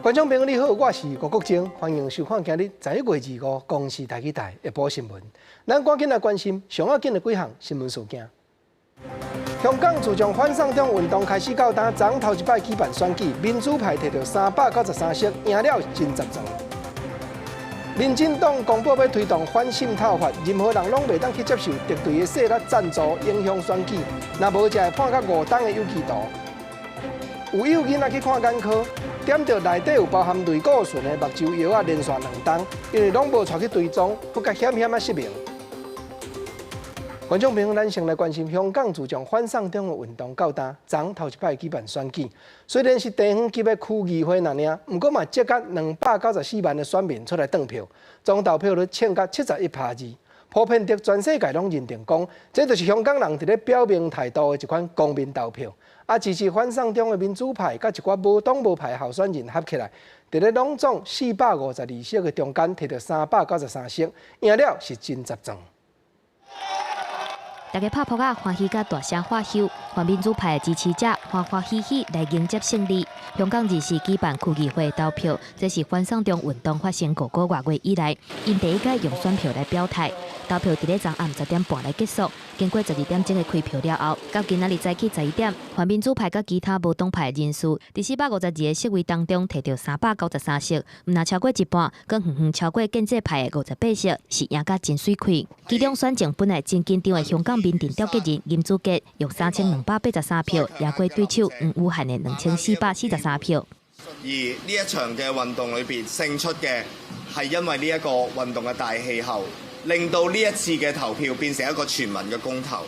觀眾朋友你好，我是吳國楨，歡迎收看今日11月25公視台語台下晡新聞。咱趕緊來關心上要緊的幾項新聞事件。香港自從反送中運動開始到今，昨頭一擺舉辦選舉，民主派摕著393席，贏了真雜狀。民進黨公布欲推動反滲透法，任何人攏袂當去接受敵對的勢力贊助影響選舉，若無就會判較5冬的有期徒。有幼囡仔去看眼科，點著內底有包含類固醇的目睭藥仔，連續2冬，因為攏無帶去追蹤，閣較險險仔失明。觀眾朋友，咱先來關心香港自從反送中的運動到今，昨頭一擺舉辦選舉，雖然是地方級的區議會爾爾，毋過嘛集結294萬的選民出來轉票，總投票率衝到71.2%，普遍佇全世界攏認定講，這就是香港人佇咧表明態度的一款公民投票。啊，支持反送中的民主派，佮一寡無黨無派候選人合起來，佇咧攏總452席的中間，摕著393席，贏了是真雜狀。大家拍噗仔，歡喜佮大聲喝唏，泛民主派的支持者歡歡喜喜來迎接勝利。香港24舉辦區議會投票，這是反送中運動發生5個外月以來，𪜶第一擺用選票來表態。投票佇咧昨暗10點半來結束，經過12點鐘的開票了後，到今仔日早起11點，泛民主派佮其他無黨派的人士，佇452個席位當中摕著393席，毋若超過一半，閣遠遠超過建制派的58席，是贏甲真媠氣。其中選情本來真緊張的香港民陣召集人林志傑用3283票贏過對手黃宇漢的2443票。而呢一場嘅運動裏邊勝出嘅係因為呢一個運動嘅大氣候，令到呢一次嘅投票變成一個全民嘅公投，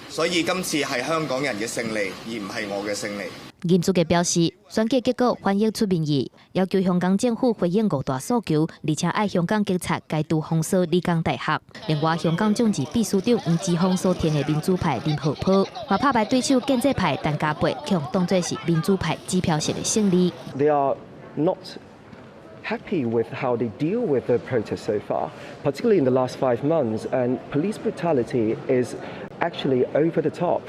所以今次係香港人嘅勝利，而唔係我嘅勝利。林志傑表示，選舉結果反映出民意，要求香港政府回應五大訴求，而且愛香港警察解除封鎖理工大學。另外，香港眾志秘書長黃之鋒所提的民主派林浩波，嘛拍敗對手建制派陳家珮，予當作是民主派指標性的勝利。 They are not happy with how they deal with the protests so far, particularly in the last 5 months, and police brutality is actually over the top.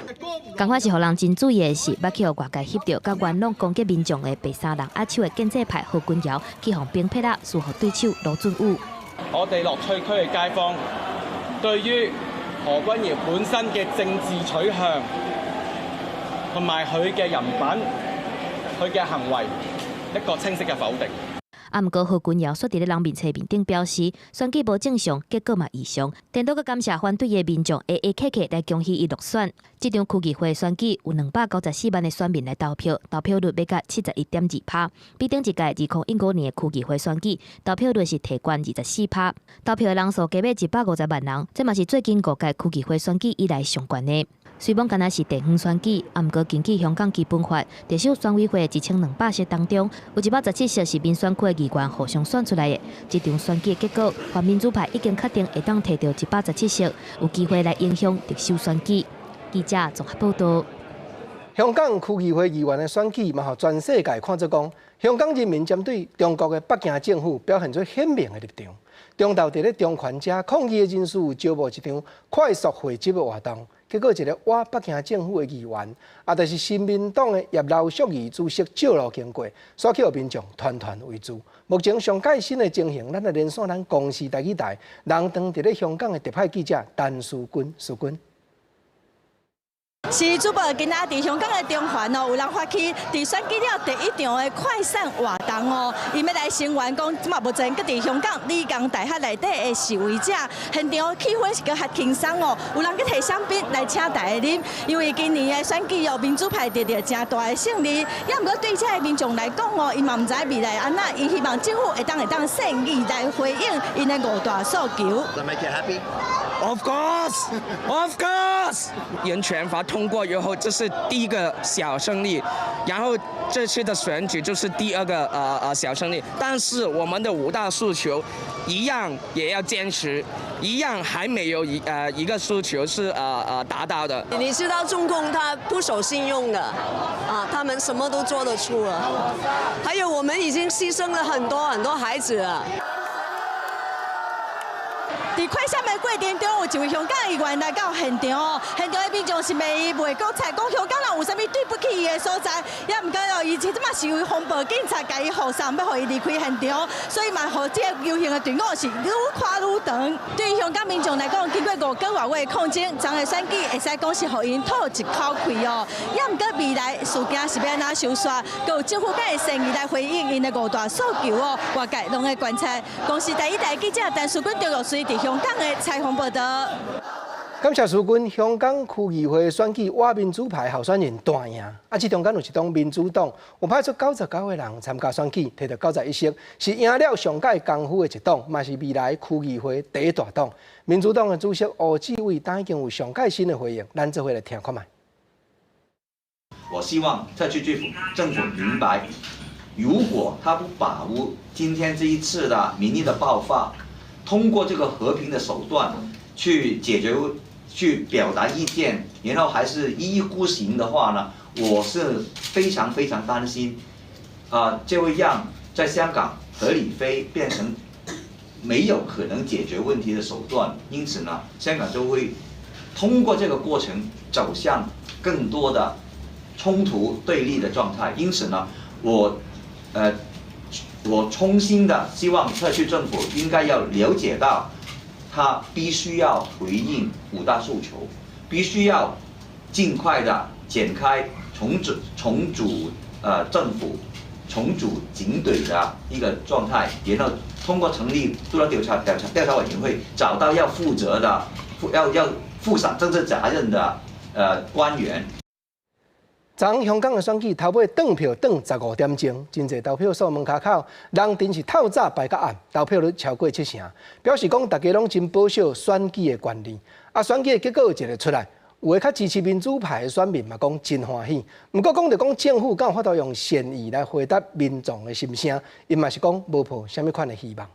仝款是予人真注意的是，捌去予外界翕著佮元朗攻擊民眾的白衫人握手的建制派何君堯，去予冰撇仔輸予對手盧俊宇。我哋樂翠區嘅街坊對於何君堯本身嘅政治取向同埋佢嘅人品、佢嘅行為一個清晰嘅否定。啊，毋過何君堯煞佇咧人面冊面頂表示，選舉無正常，結果嘛異常，顛倒閣感謝反對的民眾會會客客來恭喜伊落選。這場區議會選舉有294萬的選民來投票，投票率欲到71.2%，比頂一屆2015年的區議會選舉投票率是提懸24%。投票的人數加欲150萬人，這嘛是最近五屆區議會選舉以來上懸的。雖罔敢若是地方選舉，啊，毋過根據香港基本法，特首選委會1200席當中，有117席是民選區的議員互相選出來的。這場選舉結果，泛民主派已經確定會當摕著117席，有機會來影響特首選舉。記者綜合報道。香港區議會議員的選舉，嘛予全世界看做講，香港人民針對中國的北京政府表現出鮮明的立場。中晝佇咧中環遮抗議的人士招募一場快速匯集的活動，結果一個倚北京政府的議員，啊，就是新民黨的葉劉淑儀主席借路經過，煞去予民眾團團圍住。目前上蓋新的情形，咱來連線咱公視台語台，人當佇咧香港的特派記者陳淑君，淑君。是主播，今仔佇香港的中環哦，有人發起佇選舉了第一場的快閃活動哦，𪜶欲來聲援講，這馬目前閣佇香港理工大學內底的示威者，現場氣氛是閣較輕鬆哦，有人閣提香檳來請大家啉，因為今年的選舉哦，民主派得著誠大的勝利，也毋過對這个民眾來講哦，𪜶嘛毋知未來按怎，伊希望政府會當善意來回應𪜶的五大訴求。 Of course, of course。人權法通過以後，這是第一個小勝利，然後這次的選舉就是第二個小勝利。但是我們的五大訴求一樣也要堅持，一樣還沒有一個訴求是達到的。你知道中共他不守信用的，啊，他們什麼都做得出了。還有我們已經犧牲了很多很多孩子了。佇快閃的這過程中，有一位香港議員來到現場哦，現場的民眾是罵伊賣國賊，講香港人有啥物對不起伊的所在，也毋過哦，伊這馬是有防暴警察共伊護送，欲予伊離開現場，所以嘛，予這個遊行的隊伍是愈看愈長。對於香港民眾來講，經過5個外月的抗爭，昨昏選舉會使講是予𪜶吐一口氣哦。也毋過未來事件是欲按怎收煞，閣有政府敢會善意來回應𪜶的五大訴求哦。外界攏會觀察。公視第一台記者陳淑君、張玉穗佇香港的採訪報道。感謝淑君，香港區議會選舉，倚民主派候選人大贏。啊，這中間有一黨民主黨，有派出99個人參加選舉，提著91席，是贏了上屆功夫的一黨，嘛是未來區議會第一大黨。民主黨的主席胡志偉，當已經有上蓋新的回應，咱做伙來聽看覓。我希望特區政府明白，如果他不把握今天這一次的民意的爆發，通過這個和平的手段去解決、去表達意見，然後還是一意孤行的話呢，我是非常非常擔心，啊，這會讓在香港和理非變成沒有可能解決問題的手段，因此呢，香港就會通過這個過程走向更多的衝突對立的狀態。因此呢，我衷心的希望特區政府應該要了解到，他必須要回應五大訴求，必須要盡快的展開重組政府、重組警隊的一個狀態，然後通過成立獨立調查委員會，找到要負責的、要負上政治責任的官員。昨昏香港的選舉頭尾轉票轉15點鐘，真濟投票所門跤口人陣是透早排到暗，投票率超過七成，表示講大家攏真保守選舉的權利。啊，選舉的結果一个出來，有的較支持民主派的選民嘛講真歡喜。毋過講著講政府敢有法度用善意來回答民眾的心聲，𪜶嘛是講無抱啥物款的希望。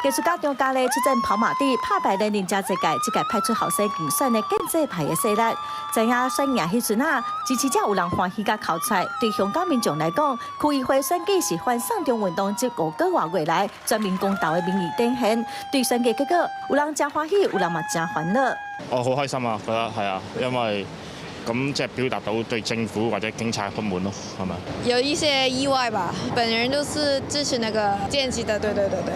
藝術家張嘉麗出戰跑馬地，拍敗連任誠濟屆，這屆派出後生競選的建制派的勢力。知影選贏彼陣啊，支持者有人歡喜甲哭出來。對香港民眾來講，區議會選舉是反送中運動這5個外月來全民公投的民意展現。對選舉結果，有人誠歡喜，有人嘛誠煩惱。我好開心啊，覺得係啊，因為咁即係表達到對政府或者警察不滿咯，係咪？有一些意外吧，本人都是支持那個建制的，對對對對。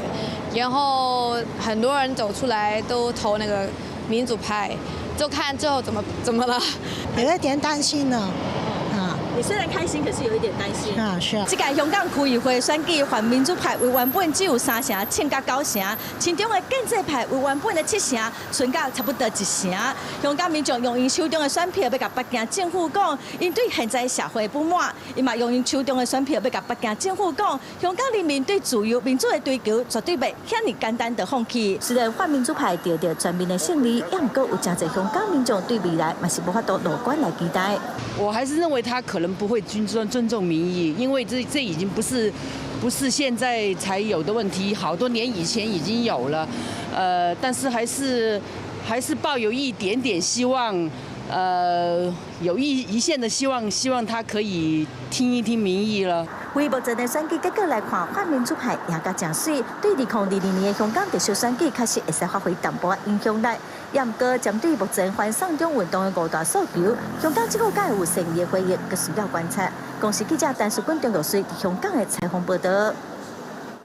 然後很多人走出來都投那個民主派，就看最後怎麼了。有一點擔心呢。啊，你雖然開心，可是有一點擔心。啊，是啊。這屆香港區議會選舉，泛民主派為原本只有三成，衝到九成；親中的建制派為原本的七成，賰到差不多一成。香港民眾用𪜶手中的選票，欲共北京政府講，𪜶對現在社會不滿。𪜶嘛用𪜶手中的選票，欲共北京政府講，香港人民對自由民主的追求，絕對袂遐爾簡單就放棄。雖然泛民主派得著全面的勝利，也毋過有誠濟香港民眾對未來嘛是無法度樂觀來期待。我還是認為他可能不會尊重民意，因為這已經不是現在才有的問題，好多年以前已經有了，但是還是抱有一點點希望，有一線的希望，希望他可以聽一聽民意了。以目前的選舉結果來看，泛民主派贏甲誠媠，對2022年的香港特首選舉確實會使發揮淡薄仔影響力。也毋過，針對目前反送中運動的五大訴求，香港政府敢會有善意的回應，閣需要觀察。公視記者陳淑君、張玉穗佇香港的採訪報道。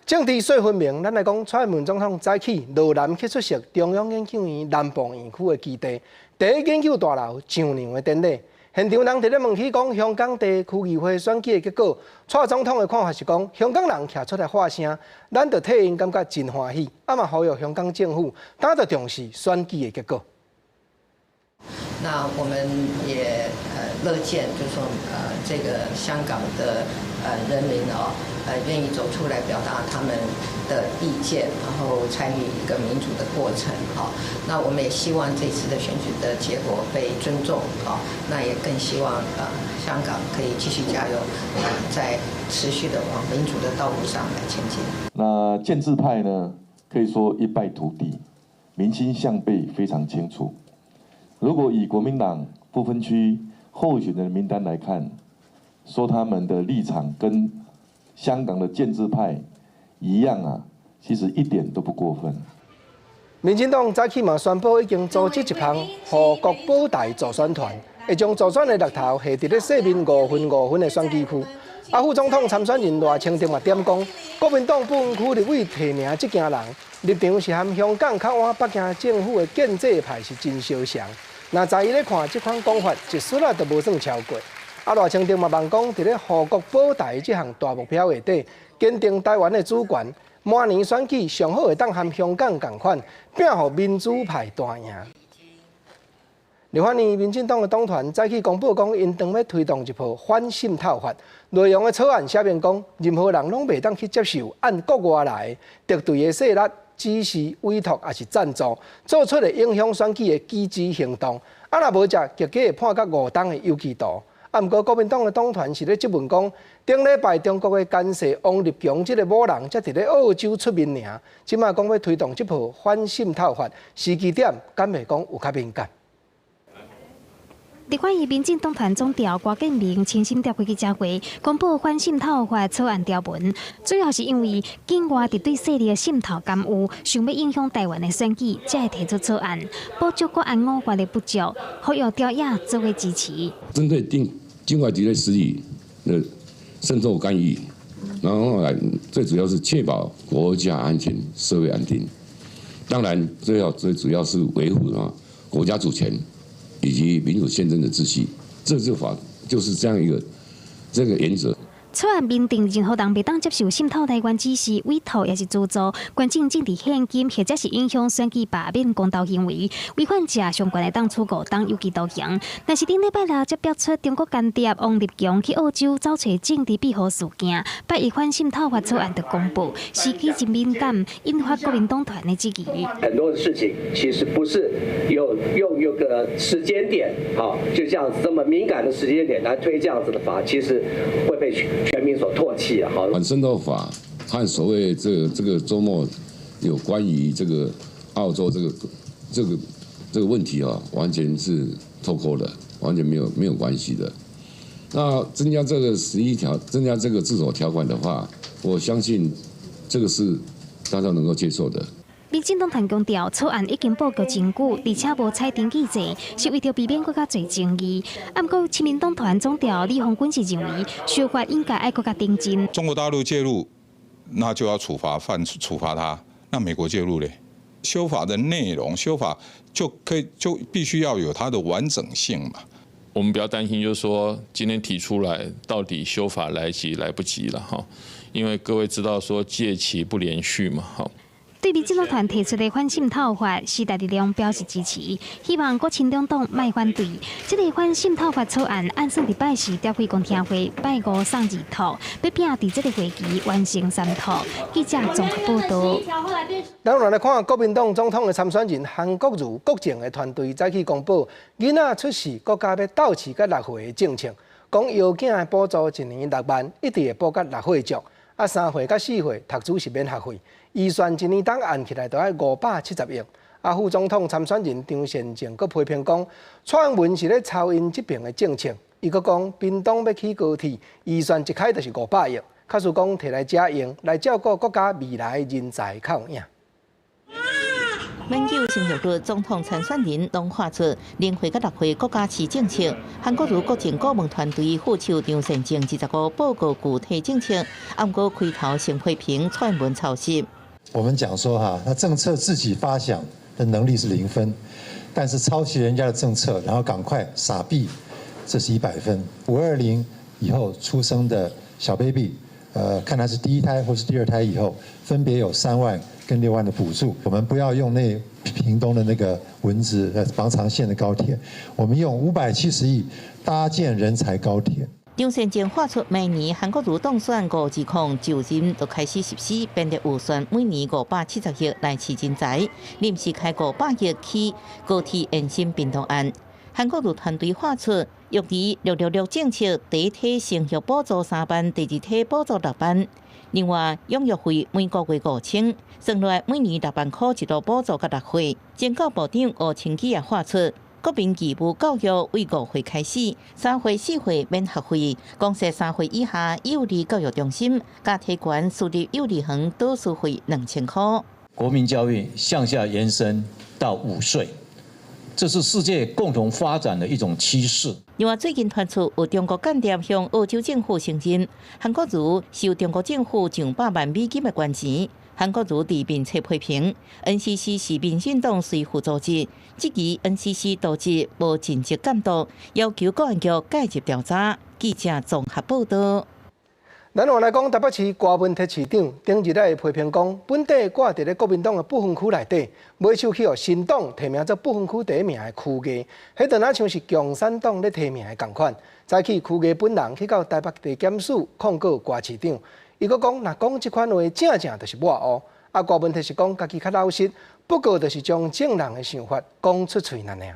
政治說分明，咱來講，蔡英文總統早起落南去出席中央研究院南部院區的基地第一研究大樓上梁的典禮。現場人佇咧問起講香港地區議會選舉的結果，蔡總統的看法是講，香港人徛出來發聲，咱就替𪜶感覺真歡喜，啊嘛呼籲香港政府當著重視選舉的結果。那我們也樂見，就是說這個香港的人民哦，願意走出來表達他們的意見，然後參與一個民主的過程，哈。那我們也希望這次的選舉的結果被尊重，哈。那也更希望香港可以繼續加油，在持續的往民主的道路上來前進。那建制派呢，可以說一敗塗地，民心向背非常清楚。如果以國民黨不分區候選人名單來看，說他們的立場跟香港的建制派一樣啊，其實一點都不過分。民進黨早起嘛宣布已經組織一項護國保台助選團，會將助選的力頭下佇咧四面5分5分的選舉區。啊，副總統參選人賴清德嘛點講，國民黨不分區立委提名這驚人，立場是和香港較倚北京政府的建制派是真相像。若在伊咧看這款講法，一絲仔都無算超過。啊，賴清德嘛望講，佇咧護國保台這項大目標下底，堅定台灣的主權。明年選舉上好會當和香港仝款，拼予民主派大贏。立法院民進黨的黨團早起公布講，𪜶當欲推動一部反滲透法，內容的草案寫明講，任何人攏袂當去接受按國外來敵對的勢力指示、委託抑是贊助，做出會影響選舉的機智行動。啊，若無者，結果會判甲5冬的有期徒。啊，毋過國民黨的黨團是咧質問講，頂禮拜中國的監視王立強這个某人，才佇咧澳洲出面爾，這馬講欲推動這部反滲透法，時機點敢會講有較敏感？立法院民進黨團總召郭建明親身召開記者會，公布反滲透法草案條文，主要是因為境外敵對勢力的滲透干預，想欲影響台灣的選舉，才會提出草案，補足國安五法的不足，呼籲朝野做伙支持。針對定境外敵對勢力的滲透干預，然後來最主要是確保國家安全、社會安定。當然，最要最主要是維護啊國家主權以及民主憲政的秩序。這個法就是這樣一個這個原則。草案明定，任何人袂當接受滲透台灣指示、委託抑是資助、捐贈政治獻金，或者是影響選舉罷免公投行為，違反者上懸會當處5冬有期徒刑。但是頂禮拜六才爆出中國間諜王立強去澳洲走揣政治庇護事件，拜一反滲透法草案就公布，時機真敏感，引發國民黨團的質疑。很多的事情其實不是有用一個時間點，就這樣子這麼敏感的時間點來推這樣子的法，其實會被全民所唾棄啊！反滲透法和所謂這個週末有關於這個澳洲這個問題啊，完全是脫鈎的，完全沒有關係的。那增加這個11條，增加這個自首條款的話，我相信這個是大家能夠接受的。民進黨團強調，草案已經布局真久，而且無採登記制，是為著避免閣較濟爭議。啊，毋過親民黨團總召李鴻鈞是認為，修法應該愛閣較認真。中國大陸介入，那就要處罰犯處罰他。那美國介入咧？修法的內容，修法就可以就必須要有它的完整性嘛。我們比較擔心，就是說今天提出來，到底修法來及來不及了哈？因為各位知道說屆期不連續嘛，哈。對民進黨團提出的反滲透法，時代力量表示支持，希望國親兩黨莫反對。這个反滲透法草案按算佇拜四召開公聽會，拜五送二讀，欲拼佇這个會期完成三讀。記者綜合報導。咱來看國民黨總統的參選人韓國瑜國政的團隊早起公布，囡仔出世國家欲鬥飼佮6歲的政策，講藥囝的補助一年6萬，一直會補到6歲足。啊，3歲佮4歲讀書是免學費，預算一年當按起來都愛570億。啊，副總統參選人張善政閣批評講，蔡英文是咧抄𪜶這爿的政策。伊閣講，屏東欲起高鐵，預算一開就是500億，假使講提來遮用，來照顧國家未來人才較有影。馬英九、生育率總統參選人攏喊出0歲佮6歲國家飼政策，韓國瑜國政顧問團隊副手張善政25報告具體政策，毋過開頭先批評蔡英文抄襲。我們講說哈，那政策自己發想的能力是0分，但是抄襲人家的政策，然後趕快撒幣，這是100分。520以後出生的小 baby，看他是第一胎或是第二胎以後，分別有3萬跟6萬的補助。我們不要用那屏東的那個蚊子綁長線的高鐵，我們用570億搭建人才高鐵。張善政喊出明年韓國瑜當選520就任就開始實施，編列預算每年570億來飼人才，臨時開500億起高鐵延伸屏東案。韓國瑜團隊喊出育兒666政策，第一梯生育補助3萬，第二梯補助6萬。另外，養育費每個月5000，算落來每年6萬箍一路補助到6歲。前教部長吳清基也喊出，國民義務教育為5歲開始，3歲4歲免學費。公設3歲以下幼兒教育中心，佮提懸私立幼兒園導師費2000箍。國民教育向下延伸到5歲，這是世界共同發展的一種趨勢。另外，最近傳出有中國間諜向澳洲政府承認，韓國瑜收中國政府上百萬美金的捐錢。韓國瑜佇面冊批評 NCC 是民進黨隨扈組織，質疑 NCC 導致無盡職監督，要求國安局介入調查。記者綜合報道。咱換來講，台北市柯文哲市長頂日來批評講，本底掛佇咧國民黨的不分區內底，尾手去予新黨提名做不分區第一名的柯毅，彼就若像是共產黨咧提名的仝款。早起柯毅本人去到台北地檢署控告柯市長。伊閣講，若講這款話，正正就是抹烏。啊，柯文哲是講家己較老實，不過就是將眾人的想法講出喙爾爾。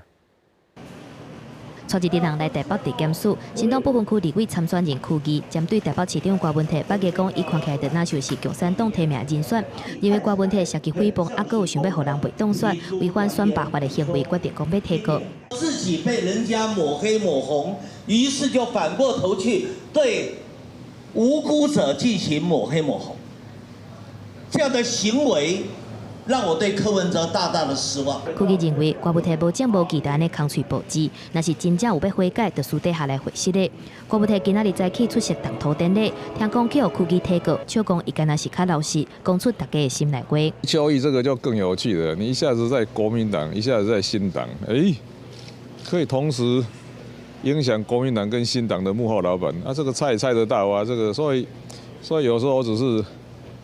帶一陣人來台北地檢署，新黨不分區立委參選人柯毅針對台北市長柯文哲，北家講伊看起來就若像是共產黨提名人選，認為柯文哲涉及誹謗，猶閣有想欲予人袂當選，違反選罷法的行為，決定講欲提告。自己被人家抹黑抹紅，於是就反過頭去對無辜者進行抹黑抹紅，這樣的行為讓我對柯文哲大大的失望。柯毅認為，柯文哲無證無據按呢空喙報紙，若是真正有欲悔改，就私底下來回實的。柯文哲今仔日早起出席動土典禮，聽講去予柯毅提告，笑講伊敢若是較老實，講出大家的心內話。交易這個就更有趣了，你一下子在國民黨，一下子在新黨，哎，可以同時影響國民黨跟新黨的幕後老闆，啊，這個猜也猜得到啊，這個所以有時候我只是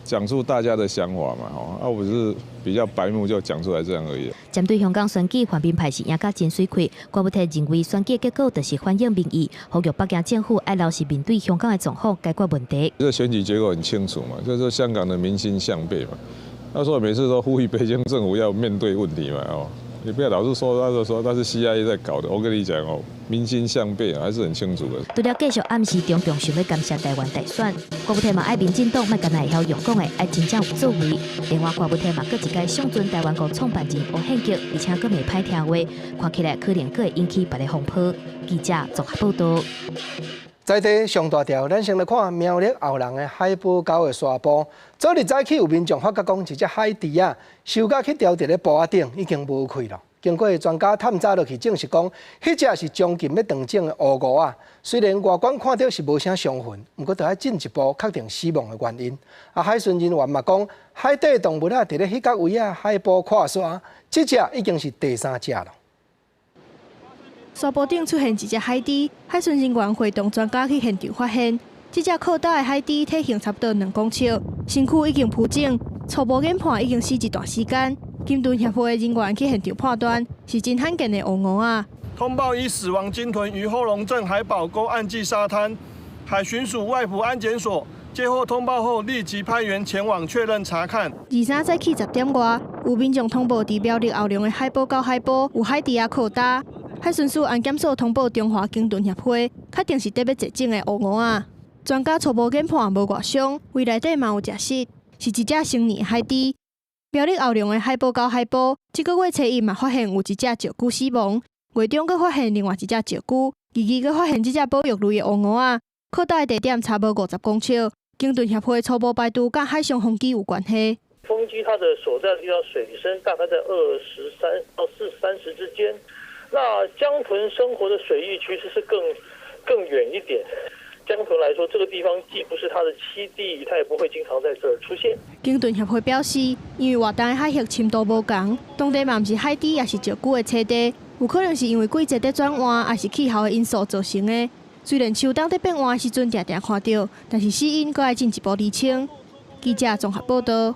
講出大家的想法嘛，吼，啊，我是比較白目就講出來這樣而已。針對香港選舉，泛民派是贏甲真媠氣，柯文哲認為選舉結果就是反映民意，呼籲北京政府愛老實面對香港的狀況，解決問題。這個選舉結果很清楚嘛，就是香港的民心向背嘛。他說每次都呼籲北京政府要面對問題嘛，哦。你不要老是說，他就說他是 CIA 在搞的。我跟你講哦，民心向背還是很清楚的。除了繼續暗示中共想欲干涉台灣大選，柯文哲嘛愛民進黨莫干焦會曉用講的，愛真正有作為。另外，柯文哲嘛閣一擺相尊台灣國創辦人吳顯傑，而且閣袂歹聽話，看起來可能閣會引起別个風波。記者綜合報道。在地上大條，咱先來看苗栗後龍的海寶溝的沙埔。昨日早起有民眾發覺講，一隻海豬仔收甲去牢佇咧埔仔頂，已經無氣囉。經過專家探查落去，證實講，彼隻是將近欲斷種的烏鵠仔。雖然外觀看著是無啥傷痕，毋過著愛進一步確定死亡的原因。啊，海巡人員嘛講，海底動物仔佇咧彼角位仔海埔跨沙，這隻已經是第三隻囉。沙埔頂出現一隻海豬，海巡人員會同專家去現場發現，這隻靠礁的海豬體型差不多2公尺，身軀已經浮腫，初步研判已經死一段時間。鯨豚協會的人員去現場判斷，是真罕見的烏鵠仔。通報一死亡鯨豚於後龍鎮海寶溝岸際沙灘，海巡署外埔安檢所接獲通報後，立即派員前往確認查看。23早起10點外，有民眾通報，佇苗栗後龍的海寶溝海埔有海豬仔靠礁。海巡署安檢所通報中華鯨豚協會，確定是得欲絕種的烏鵠仔。專家初步研判無外傷，胃內底嘛有食蝕，是一隻成年海豬。苗栗後龍的海寶溝海埔，這個月初一嘛發現有一隻石龜死亡，月中閣發現另外一隻石龜，二二閣發現這隻保育類的烏鵠仔，靠礁的地點差無50公尺。鯨豚協會初步排除佮海上風機有關係。風機它的所在的地方水深大概在23到30之間。那江豚生活的水域其實是更遠一點。江豚來說，這個地方既不是它的棲地，它也不會經常在這兒出現。鯨豚協會表示，因為活動的海域深度無仝，當地嘛毋是海豬，抑是石龜的棲地，有可能是因為季節佇轉換，抑是氣候的因素造成的。雖然秋冬佇變換的時陣，定定看著，但是死因閣愛進一步釐清。記者綜合報道。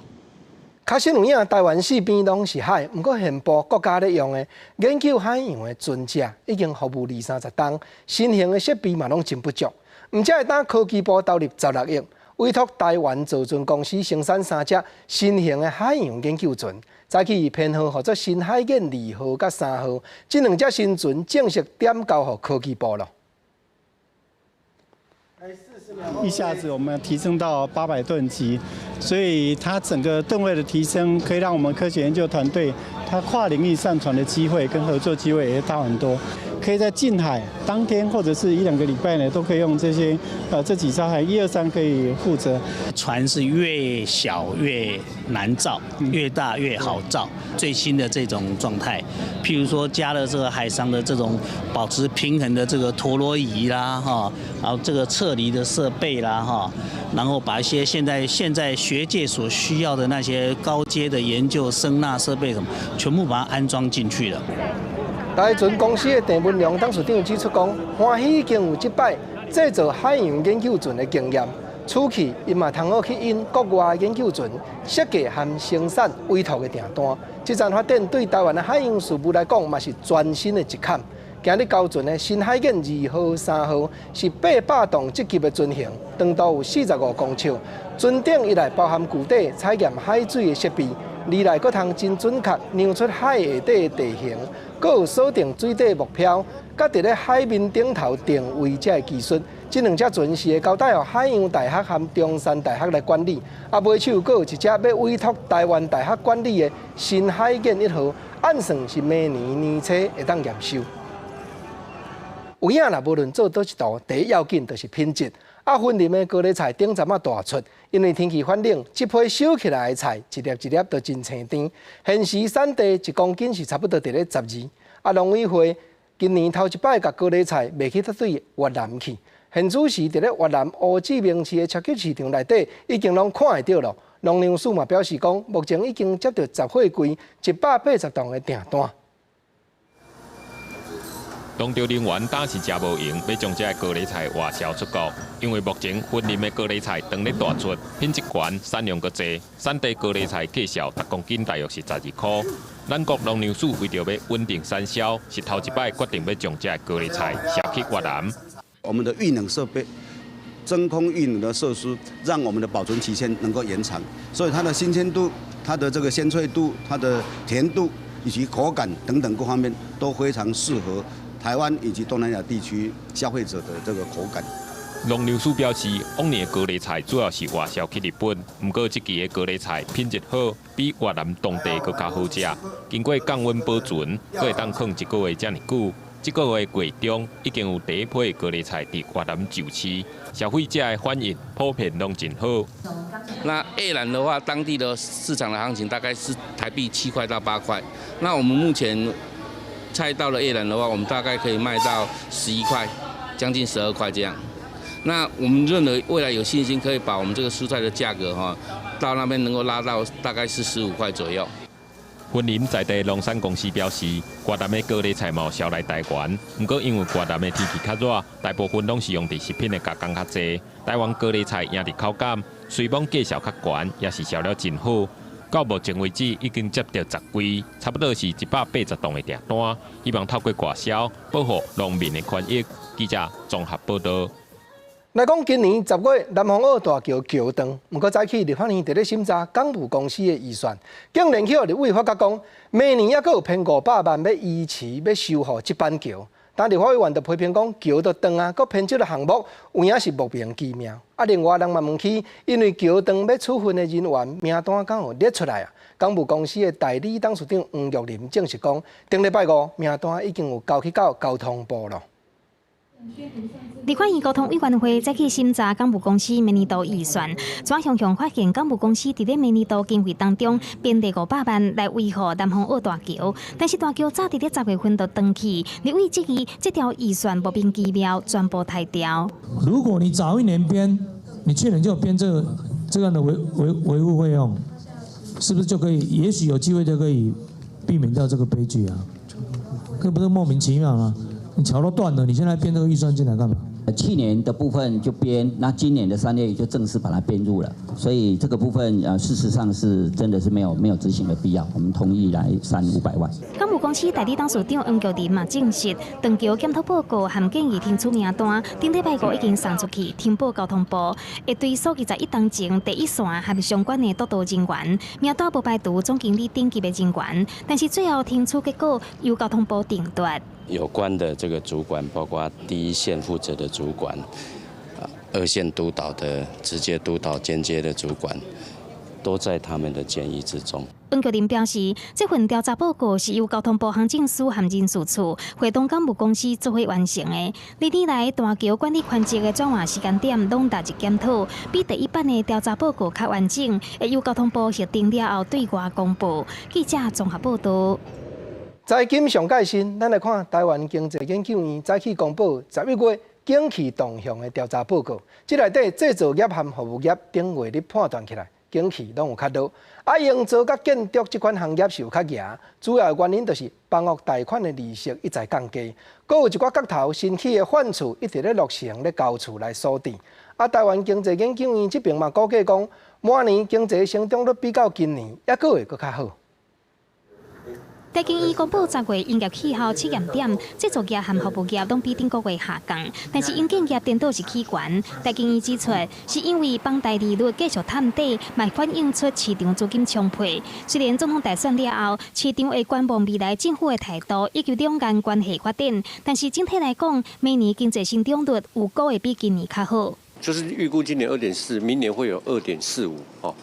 確實有影，台灣四邊攏是海，毋過現部國家咧用的研究海洋的船隻已經服務二三十冬，新型的設備嘛攏真不足。毋才會當科技部投入16億，委託台灣造船公司生產三隻新型的海洋研究船。早起編號號做新海燕2號佮3號，這兩隻新船正式點交予科技部囉。一下子我們提升到800噸級，所以它整個噸位的提升，可以讓我們科學研究團隊，它跨領域上傳的機會跟合作機會也大很多。可以在近海當天或者是一兩個禮拜呢，都可以用這些，這幾艘海一二三可以負責。船是越小越難造，越大越好造。最新的這種狀態，譬如說加了這個海上的這種保持平衡的這個陀螺儀啦，哈，然後這個撤離的設備啦，哈，然後把一些現在學界所需要的那些高階的研究聲納設備什麼，全部把它安裝進去了。台船公司的鄭文良董事長指出講，歡喜已經有這擺製造海洋研究船的經驗，此去𪜶嘛通好去引國外研究船設計和生產委託的訂單。這層發展對台灣的海洋事務來講，嘛是全新的一坎。今日交船的新海燕2號、3號是800噸這級的船型，長度有45公尺，船頂以內包含具體採驗海水的設備，二來閣通真準確量出海下底的地形，閣有鎖定水底目標，佮佇咧海面頂頭定位這个技術。這兩隻船是會交代予海洋大學和中山大學來管理，啊，尾手閣有一隻欲委託台灣大學管理的新海燕1號，按算是明年年初會當驗收。有影啦，無論做佗一道，第一要緊就是品質。啊，雲林的高麗菜頂陣仔大出，因為天氣反冷，這批收起來的菜一粒一粒都真青甜。現時產地1公斤是差不多佇咧12。啊，農委會今年頭一擺共高麗菜賣去佗對越南去，現此時佇咧越南胡志明市的超級市場內底已經攏看會著囉。農糧署嘛表示講，目前已經接到10貨櫃180棟的訂單。農調人員當時誠無閒，欲將這个高麗菜外銷出國，因為目前雲林的高麗菜當咧大出，品質懸，產量閣濟，產地高麗菜價數逐公斤大約是12箍。咱國農糧署為著欲穩定產銷，是頭一擺決定欲將這个高麗菜銷去越南。我們的預冷設備、真空預冷的設施，讓我們的保存期限能夠延長，所以它的新鮮度、它的這個鮮脆度、它的甜度以及口感等等各方面都非常適合台灣以及東南亞地區消費者的這個口感。農糧署表示，往年的高麗菜主要是外銷去日本，毋過這期的高麗菜品質好，比越南當地閣較好食。經過降溫保存，閣會當囥一個月遮爾久。這個月月中已經有第一批高麗菜佇越南上市，消費者的反應普遍攏真好。那越南的話，當地的市場的行情大概是台幣7塊到8塊。那我們目前菜到了越南的話，我們大概可以賣到11塊，將近12塊這樣。那我們認為未來有信心可以把我們這個蔬菜的價格哈，到那邊能夠拉到大概是15塊左右。雲林在地農產公司表示，越南的高麗菜嘛銷來台灣，毋過因為越南的天氣較熱，大部分攏是用佇食品的加工較濟。台灣高麗菜贏佇口感，雖罔價數較懸，也是銷了真好。到目前為止，已經接到10櫃，差不多是180棟的訂單，希望透過外銷保護農民的權益。記者綜合報道。來講，今年10月南風澳大橋橋斷，毋過早起立法院佇咧審查港務公司的預算，竟然去予立委發覺講，明年猶閣有編500萬欲維持欲修復這板橋。但立法委員就批評講，橋都斷啊，閣編這个項目，有影是莫名其妙。啊，另外人嘛問起，因為橋斷欲處分的人員名單敢有列出來啊？港務公司的代理董事長黃玉林證實講，頂禮拜五名單已經有交去到交通部囉。立法院交通委員會早起審查港務公司明年度預算，轉向向發現港務公司佇咧明年度經費當中編列500萬來維護南風澳大橋，但是大橋早佇咧10月份就斷去，立委質疑這條預算莫名其妙全部刣掉。如果你早一年編，你去年就編這樣的維護費用，是不是就可以？也許有機會就可以避免掉這個悲劇啊？這不是莫名其妙嗎？你橋都斷了，你現在編這個預算進來幹嘛？去年的部分就編，那今年的3月就正式把它編入了，所以這個部分事實上是真的是沒有執行的必要，我們同意來刪500萬。港務公司代理董事長黃玉林嘛證實，斷橋檢討報告和建議聽取名單，頂禮拜五已經送出去，呈報交通部，會追溯21冬前第一線和相關的督導人員，名單無排除總經理等級的人員，但是最後聽取結果由交通部定奪。有關的這個主管，包括第一線負責的主管，二線督導的直接督導、間接的主管，都在他們的建議之中。溫國林表示，這份調查報告是由交通部航政司和人事處會同港務公司做伙完成的。歷年來大橋管理權責的轉換時間點攏納入檢討，比第一版的調查報告較完整，會由交通部核定了後對外公布。記者綜合報道。財經上蓋新，咱來看台灣經濟研究院早起公布11月景氣動向的調查報告，這內底製造業和服務業頂月咧判斷起來，景氣攏有較落。啊，營造佮建築這款行業是有較夯，主要的原因就是房屋貸款的利息一再降低，閣有一寡角頭新起的販厝一直咧落成咧交厝來鎖定。啊，台灣經濟研究院這邊嘛估計講，明年經濟成長率比較今年猶閣會閣較好。台經院公布10月營業氣候測驗點，製造業和服務業攏比頂個月下降，但是營建業顛倒是起懸。台經院指出，是因為房貸利率繼續探底，嘛反映出市場資金充沛。雖然總統大選了後，市場會觀望未來政府的態度以及兩岸關係發展，但是整體來講，明年經濟成長率預估會比今年較好。就是預估今年2.4，明年會有2.45哦。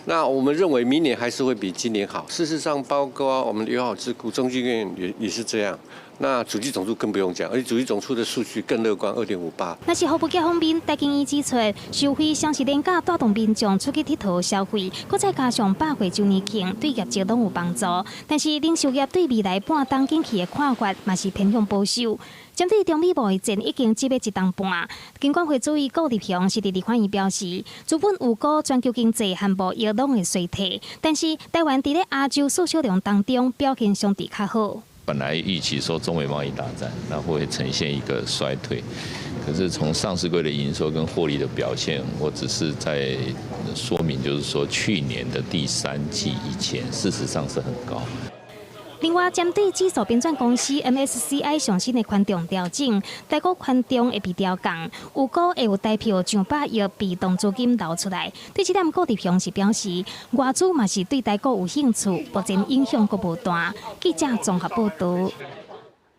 那我們認為明年還是會比今年好。事實上，包括我們的友好智庫、中經院也是這樣。那主計總處更不用講，而且主計總處的數據更樂觀，2.58。若是服務業方面，台經院指出，收費雙十連假帶動民眾出去𨑨迌消費，閣再加上百貨週年慶，對業績攏有幫助。但是零售業對未來半冬景氣的看法嘛是偏向保守。針對中美貿易戰已經積欲一冬半，金管會主委顧立雄是佇立法院表示，資本預估全球經濟和貿易攏會衰退，但是台灣佇咧亞洲四小龍當中表現相對較好。本來預期說中美貿易大戰，那會呈現一個衰退，可是從上市櫃的營收跟獲利的表現，我只是在說明，就是說去年的第三季以前，事實上是很高。另外，針對指數編纂公司 MSCI 上新的權重調整，台股權重會被調降，預估會有台票上百億被動資金流出來。對這點，顧立雄是表示，外資嘛是對台股有興趣，目前影響閣無大。記者綜合報道。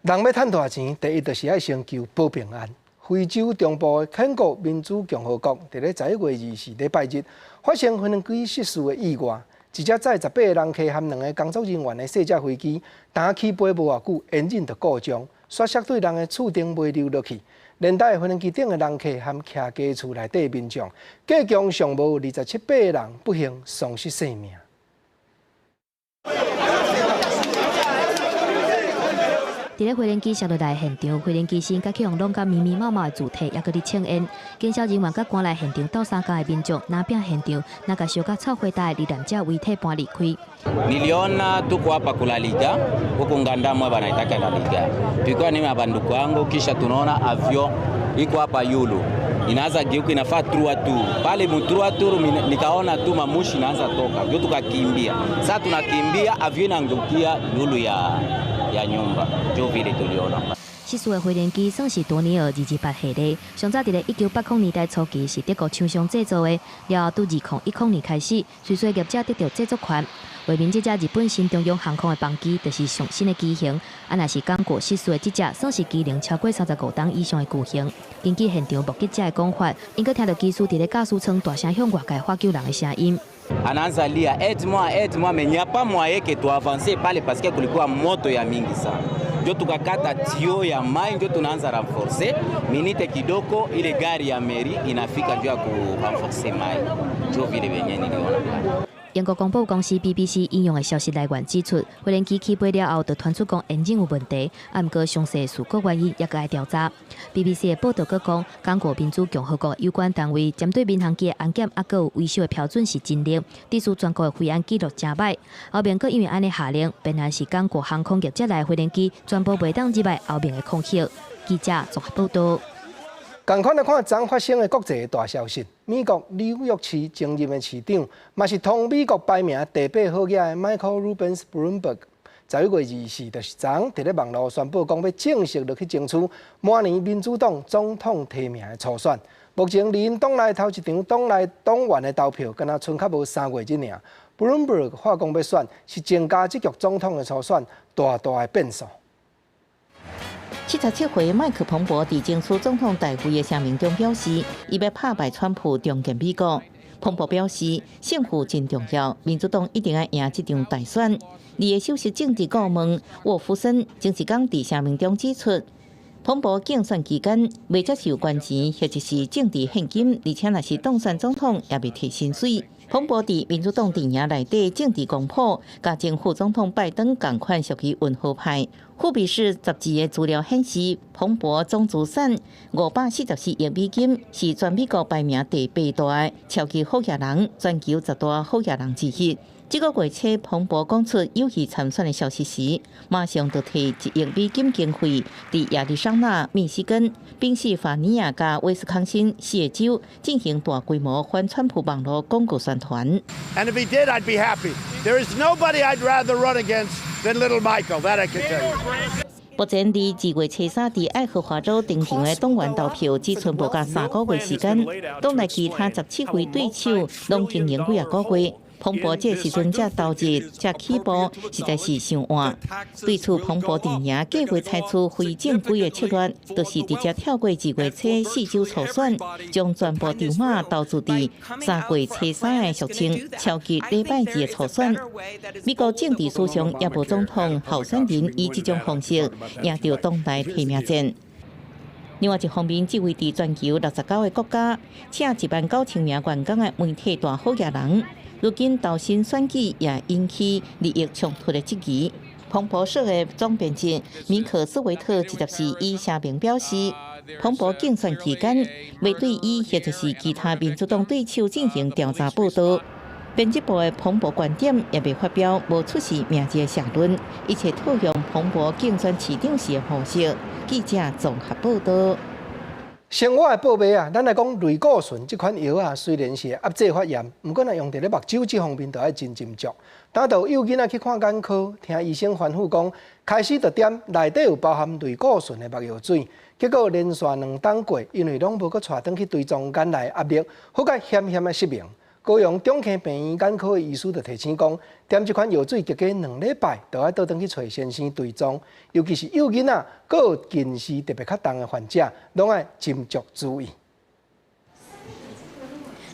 人欲趁大錢，第一就是愛先求保平安。非洲中部的肯國民主共和國，佇咧11月24禮拜日發生飛機失事的意外。一隻載18個人客含兩個工作人員的細隻飛機，當起飛無偌久，引擎就故障，煞摔對人的厝頂尾溜落去，連帶飛機頂的人客含徛家厝內底民眾，計共上無27、8個人不幸喪失性命。佇咧飛機摔落來現場，飛機師佮去予弄甲密密麻麻的字體，猶閣佇抽煙。檢消人員佮趕來現場鬥相共的民眾，若拼現場，若共燒甲臭火焦的罹難者遺體搬離開。 Niliona tuko hapa kulaliga huku ngandamwe banaitaka laliga, tulikuwa ni bandugu yangu, kisha tunaona avion iko hapa yulu inaanza geuka inafaa trois tours pale mu trois tours, nikaona tu mamushi inaanza toka, ndio tukakimbia. Sasa tunakimbia avion inaangukia yulu ya nyumba, ndio vile tuliona。失事的飛行機算是多尼爾228系列，上早佇咧1980年代初期是德國廠商製造的，了後佇2010年開始，隨隨業者得到製作權。畫面這隻日本新中央航空的班機，就是上新的機型。啊，若是剛果失事的這隻，算是機齡超過35冬以上的舊型。根據現場目擊者的講法，𪜶閣聽著機師佇咧駕駛艙大聲向外界喊救人的聲音。 Anaanza lia aide-moi, aide-moi, mais n'y a pas moyen que tu avances pale parce que kulikuwa moto ya mingi sana. Ndio tukakata tuyau ya mai, ndio tunaanza renforcer minute kidogo, ile gari ya mairie inafika ndio ya ku renforcer mai, ndio vile venye niliona pale。英國廣播公司 BBC 引用的消息來源指出，飛行機起飛了後，就傳出講引擎有問題，啊，毋過詳細的事故原因猶閣愛調查。BBC 的報道閣講，剛果民主共和國有關單位針對民航機的安檢，猶閣有維修的標準是真嚴，致使全國的飛安紀錄誠歹。後面閣因為按呢下令，變成是剛果航空業者來飛行機全部袂當入來後面的空域。記者綜合報道。仝款來看，昨發生的國際大消息，美國紐約市前任的市長，嘛是通美國排名第八號仔的 Michael Rubins Bloomberg，11月24，就是昨佇咧網路宣布講，欲正式落去爭取明年民主黨總統提名的初選。目前離𪜶黨內頭一場黨內黨員的投票，敢若賰較無3月日爾。Bloomberg 喊講欲選，是增加這局總統的初選大大的變數。77歲麥克彭博佇爭取總統大位的聲明中表示，伊欲拍敗川普，重建美國。彭博表示，勝負真重要，民主黨一定愛贏這場大選。伊的首席政治顧問沃夫森前一工佇聲明中指出，彭博競選期間未接受捐錢或者是政治獻金，而且若是當選總統也未提薪水。彭博佇民主黨陣營內底政治光譜，佮前副總統拜登仝款屬於溫和派。富比士雜誌的資料顯示，彭博總資產544億美金，是全美國排名第八大的超級好額人，全球十大好額人之一。這個月初，彭博講出有意參選的消息時，馬上就提1億美金經費，佇亞利桑那、密西根、賓夕法尼亞佮威斯康星四個州進行大規模反川普網路廣告宣傳。 And if he did, I'd be happy. There is nobody I'd rather run against than little Michael. That I can tell you. 目前，佇2月初三佇愛荷華州登場的黨員投票，只賰無夠3個月時間，黨內其他17位對手攏經營幾仔個月。彭博這時陣才投入、才起步，實在是傷晚。對此，彭博陣營計劃採取非正規的策略，就是直接跳過2月初四州初選，將全部籌碼投注佇3月初三的俗稱超級禮拜二的初選。美國政治史上也無總統候選人以這種方式贏著黨內提名戰。另外一方面，這位佇全球69個國家請1.9萬名員工的媒體大好額人，如今投身選舉也引起利益衝突的質疑。彭博社的總編輯米克斯維特直接是以聲明表示，彭博競選期間未對伊或者是其他民主黨對手進行調查報道。編輯部的彭博觀點也未發表，無出示名字的社論，一切套用彭博競選市長時的模式。記者綜合報道。生活的報備啊，咱來講類固醇這款藥啊，雖然是壓制發炎，毋過若用佇咧目睭這方面，就愛真斟酌。當就有囡仔去看眼科，聽醫生吩咐講，開始就點內底有包含類固醇的目藥水，結果連續2冬過，因為攏無閣帶轉去追蹤眼內壓力，好甲險險的失明。高雄中坑病院眼科的醫師就提醒講，點這款藥水隔2禮拜，就愛倒轉去揣先生追蹤，尤其是幼囡仔，閣有近視特別較重的患者，攏愛斟酌注意。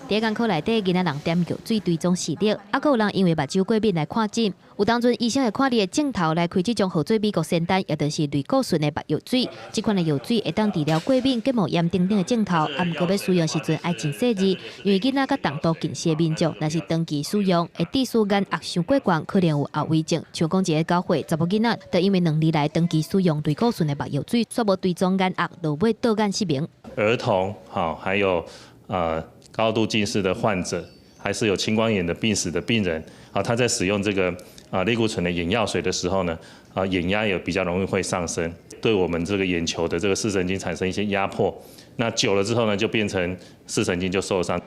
佇眼科內底，囡仔人點藥水追蹤視力，啊，閣有人因為目睭過敏來看診。有當陣醫生會看你的鏡頭來開這種號做美國仙丹，也就是類固醇的目藥水。這款的藥水會當治療過敏、結膜炎等等的症頭，啊，毋過欲使用時陣愛真細膩，因為囡仔佮重度近視的民眾，若是長期使用，會致使眼壓傷過懸，可能有後遺症。像講一个9歲查某囡仔，就因為2年來長期使用類固醇的目藥水，煞無追蹤眼壓，落尾倒眼失明。兒童，好，還有高度近視的患者，還是有青光眼的病史的病人，啊，他在使用這個類固醇的眼藥水的時候呢，眼壓也比較容易會上升，對我們這個眼球的這個視神經產生一些壓迫，那久了之後呢，就變成視神經就受傷。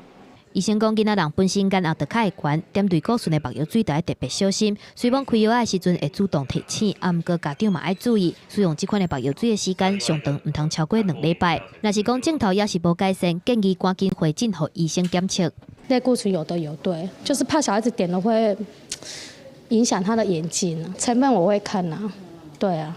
醫生講，囡仔人本身眼壓就較會懸，點類固醇的目藥水就愛特別小心。雖罔開藥的時陣會主動提醒，啊，毋過家長嘛愛注意，使用這款的目藥水的時間上長毋通超過2禮拜。若是講症頭猶是無改善，建議趕緊回診予醫生檢測。類固醇有的有對，就是怕小孩子點了會影響他的眼睛，成分我會看啊，對啊。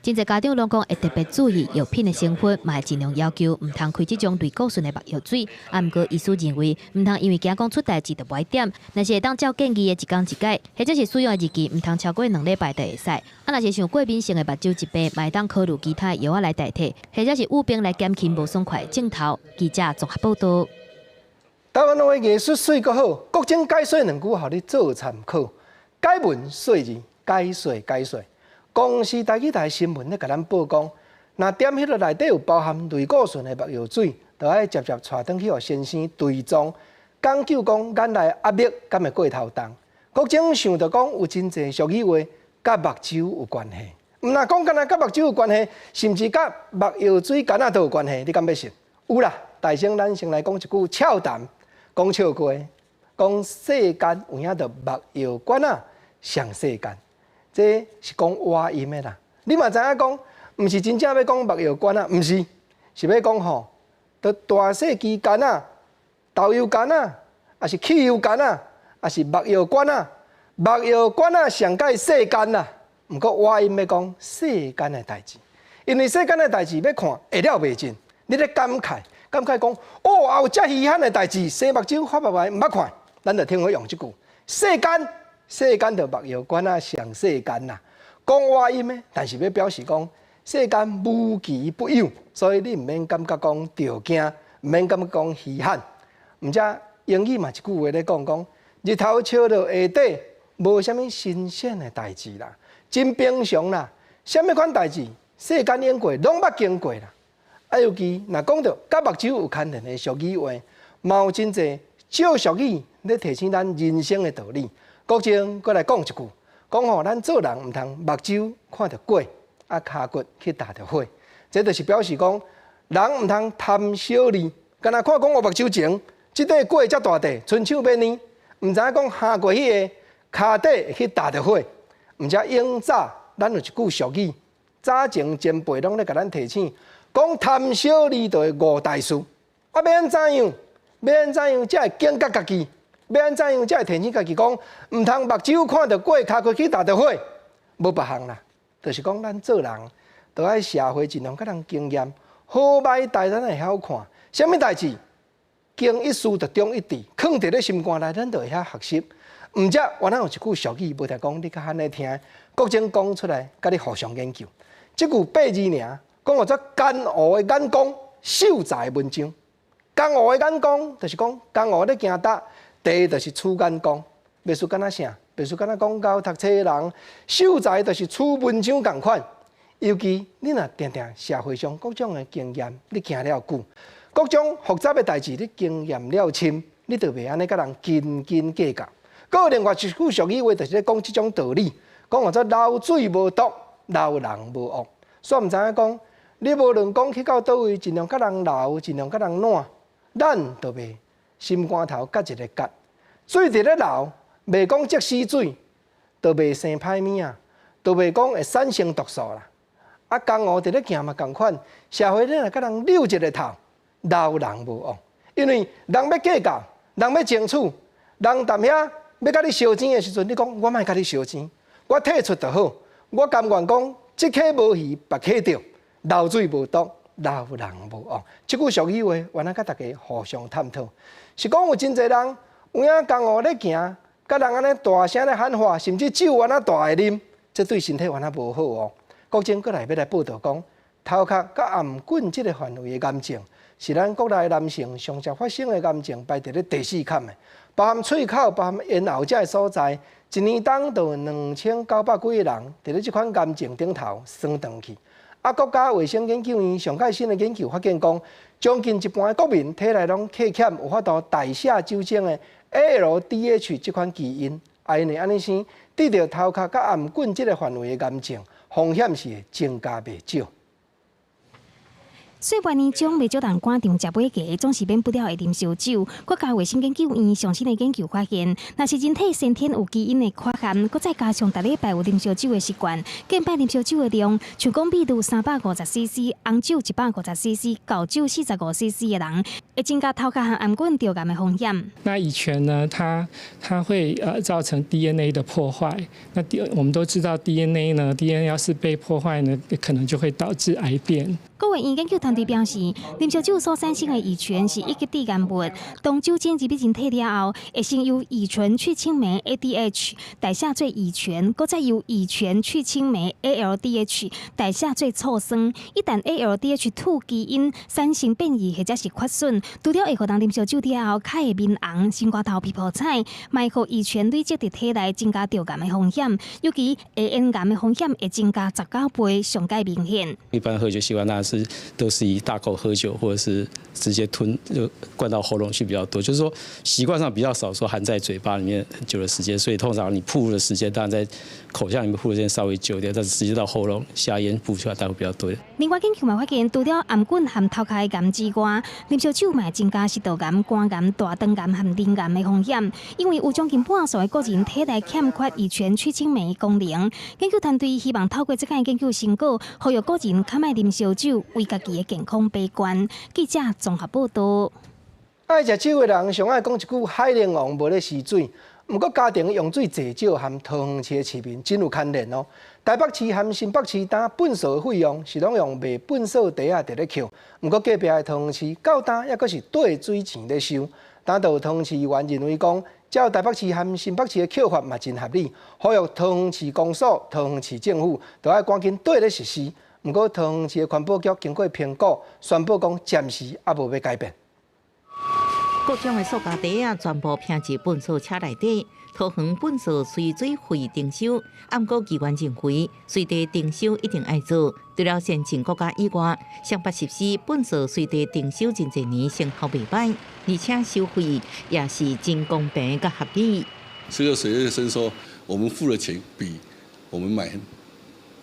真濟家長攏講會特別注意藥品的成分，嘛會盡量要求毋通開這種類固醇的目藥水。啊，毋過醫師認為，毋通因為驚講出代誌就無愛點，若是會當照建議的一工一改，或者是使用的日期毋通超過2禮拜就會使。啊，若是像過敏性的目睭疾病，嘛會當考慮其他藥仔來代替，或者是有病來減輕無爽快的症頭。記者綜合報道。台灣話藝術媠閣好，國情解說兩句，予你做參考。解文說字，解說解說。公視台語台新聞咧，共咱報講，若點彼个內底有包含類固醇的目藥水，就愛捷捷帶轉去予先生追蹤，講究講眼內壓力敢會過頭重。國情想著講有真濟俗語話，佮目睭有關係。毋若講干焦佮目睭有關係，甚至佮目藥水敢若都有關係，你敢欲信？有啦，大聲咱先來講一句俏談，講笑話，講世間有影著目藥管仔上世間。這是講倚音的啦，你嘛知影講，毋是真正欲講目藥管仔，毋是，是欲講吼，佇大細支管仔、豆油管仔，抑是汽油管仔，抑是目藥管仔，目藥管仔上蓋世間啦。毋過倚音欲講世間的代誌，因為世間的代誌欲看會了袂盡，你咧感慨感慨講，哦，有遮稀罕的代誌，生目睭發目來毋捌看，咱就聽好用這句。世間世間就目藥丸仔上世間啦，講倚音的，但是欲表示講世間無奇不有，所以你毋免感覺講著驚，毋免感覺講稀罕。毋則英語嘛一句話咧講講，日頭照落下底，無啥物新鮮的代誌啦，真平常啦，啥物款代誌，世間用過，攏捌經過啦。啊，尤其若講著佮目睭有牽連的俗語話，嘛有真濟少俗語咧提醒咱人生的道理。國政閣來講一句，講吼，咱做人毋通目睭看著過，啊，跤骨去踏著火。這就是表示講，人毋通貪小利，敢若看講我目睭前，這塊粿遮大塊，伸手欲捏，毋知影講行過彼个跤底會去踏著火。毋則永早，咱有一句俗語，早前前輩攏咧共咱提醒，講貪小利就會誤大事。啊，欲按怎樣？欲按怎樣才會警覺家己？欲按怎樣才會提醒家己講，毋通目睭看著粿，跤骨去踏著火，無別項啦。就是講咱做人，著愛社會盡量佮人經驗，好歹代咱會曉看，啥物代誌，經一事就長一智，囥佇咧心肝內，咱就會曉學習。毋則，原來有一句俗語，無定講你較罕咧聽，國政講出來，佮你互相研究。這句八字爾，講號做江湖的眼光，秀才的文章。江湖的眼光，就是講江湖咧行搭，第一就是取眼光，袂輸敢若啥，袂輸敢若講𠢕讀冊的人，秀才就是取文章仝款。尤其你若定定社會上各種的經驗，你行了久，各種複雜的代誌你經驗了深，你就袂按呢佮人斤斤計較。閣有另外一句俗語話，就是咧講這種道理，講號做流水無毒，流人無惡。煞毋知影講，你無論講去到佗位，盡量佮人流，盡量佮人爛，咱就袂心肝頭結一个結。水佇咧流，袂講即死水，就袂生歹物仔，就袂講會產生毒素啦。啊，江湖佇咧行嘛仝款，社會你若佮人扭一个頭，流人無惡。因為人欲計較，人欲爭取，人踮遐欲佮你相爭的時陣，你講我莫佮你相爭，我退出就好。我甘願講，這溪無魚，別溪釣，流水無毒，流人無惡。這句俗語話，原來佮大家互相探討。是講有真濟人有影江湖咧行，佮人按呢大聲咧喊話，甚至酒按呢大會啉，這對身體原來無好哦。國政閣來欲來報導講，頭殼佮頷頸這个範圍的癌症，是咱國內男性上常發生的癌症，排佇咧第四坎的，包含喙口、包含咽喉這个所在，一年當就有2900幾个人佇咧這款癌症頂頭喪斷去。啊，國家衛生研究院上蓋新的研究發現講，將近一半的國民體內攏缺欠有法度代謝酒精的 ALDH 這款基因，啊，因為按呢生，得著頭殼佮頷頸這个範圍的癌症風險是會增加袂少。歲末年終，袂少人趕場食尾牙，總是免不了會啉燒酒。國家衛生研究院上新的研究發現，若是人體先天有基因的缺陷，閣再加上逐禮拜有啉燒酒的習慣，間擺啉燒酒的量，像講比如350 cc，紅酒150 cc，厚酒45 cc 的人，會增加頭殼和頷頸著癌的風險。那乙醛呢？它會造成 DNA 的破壞。那 D 我們都知道 DNA 呢，DNA 要是被破壞呢，可能就會導致癌變。國衛院研究團隊表示，啉燒酒所產生的乙醛是一級致癌物。當酒精入去人體了後，會先由乙醇去氫酶 ADH 代謝做乙醛，閣再由乙醛去氫酶 ALDH 代謝做醋酸。一旦 ALDH2 基因產生變異或者是缺損，除了會予人啉燒酒了後較會面紅、心肝頭皮膚彩，嘛會予乙醛累積佇體內，增加著癌的風險。尤其下咽癌的風險會增加19倍，上蓋明顯。一般喝酒習慣，那是都是以大口喝酒，或者是直接吞就灌到喉嚨去比較多。就是說習慣上比較少說含在嘴巴裡面很久的時間，所以通常你暴露的時間，當然在口腔裡面暴露的時間稍微久一點，但是直接到喉嚨下咽吐出來，當然會比較多。另外研究嘛發現，除了頷頸和頭殼的癌之外，啉燒酒嘛會增加食道癌、肝癌、大腸癌和淋癌的風險。因為有將近半數的國人體內欠缺乙醛去氫酶功能。研究團隊希望透過這項研究成果，呼籲國人較莫啉燒酒，為家己的健康把關。記者綜合報導。愛食酒的人上愛講一句“海龍王無咧食水”，毋過家庭用水濟少，和桃園市的市民真有牽連哦。台北市和新北市擔糞掃的費用是攏用賣糞掃袋仔佇咧扣，毋過隔壁的桃園市到今猶閣是綴水錢咧收。當有桃園市議員認為講，照台北市和新北市的扣法嘛真合理，呼籲桃園市公所、桃園市政府都愛趕緊綴咧實施。毋過桃園市的環保局經過評估，宣布講暫時猶無欲改變。各種的塑膠袋仔全部拼入糞掃車內底，桃園糞掃隨水費徵收，毋過議員認為隨地徵收一定愛做。除了先進國家以外，雙北實施糞掃隨地徵收真濟年，成效袂䆀，而且收費也是真公平佮合理。這個水費徵收，我們付的錢比我們買